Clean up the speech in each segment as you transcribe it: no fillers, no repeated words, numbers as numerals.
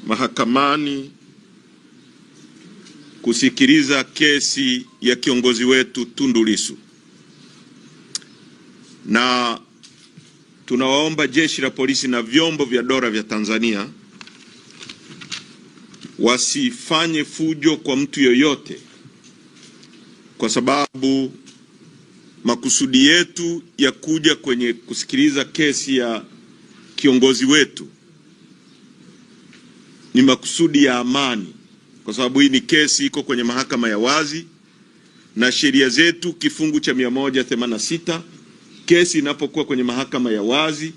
mahakamani kusikiliza kesi ya kiongozi wetu Tundu Lissu, na tunawaomba jeshi la polisi na vyombo vya dola vya Tanzania wasifanye fujo kwa mtu yoyote, kwa sababu makusudi yetu ya kuja kwenye kusikiliza kesi ya kiongozi wetu ni makusudi ya amani, kwa sababu hii ni kesi iko kwenye mahakama ya wazi na sheria zetu kifungu cha 186, kesi inapokuwa kwenye mahakama ya wazi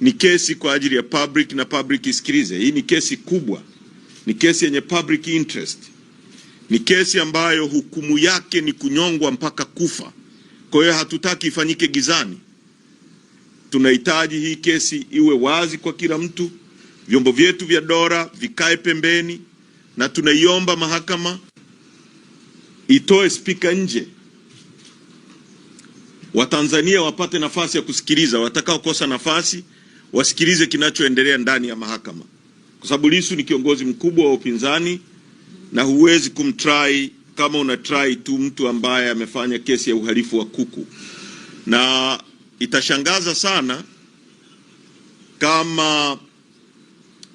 ni kesi kwa ajili ya public na public isikilize. Hii ni kesi kubwa, ni kesi yenye public interest, ni kesi ambayo hukumu yake ni kunyongwa mpaka kufa. Kwa hiyo hatutaki ifanyike gizani, tunahitaji hii kesi iwe wazi kwa kila mtu, vyombo vyetu vya dola vikae pembeni, na tunaiomba mahakama itoe spika nje, Watanzania wapate nafasi ya kusikiliza. Watakaokosa nafasi wasikilize kinachoendelea ndani ya mahakama, kwa sababu Lissu ni kiongozi mkubwa wa upinzani na huwezi kumtry kama una try tu mtu ambaye amefanya kesi ya uhalifu wa kuku, na itashangaza sana kama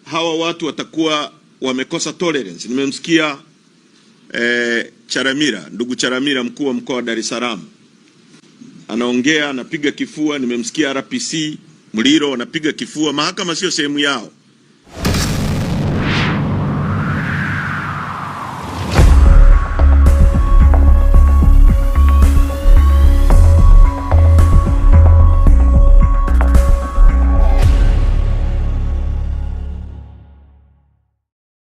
hawa watu watakuwa wamekosa tolerance. Nimemsikia Charamira, ndugu Charamira, mkuu wa mkoa wa Dar es Salaam anaongea, anapiga kifua. Nimemsikia RPC Mliro anapiga kifua. Mahakama sio sehemu yao.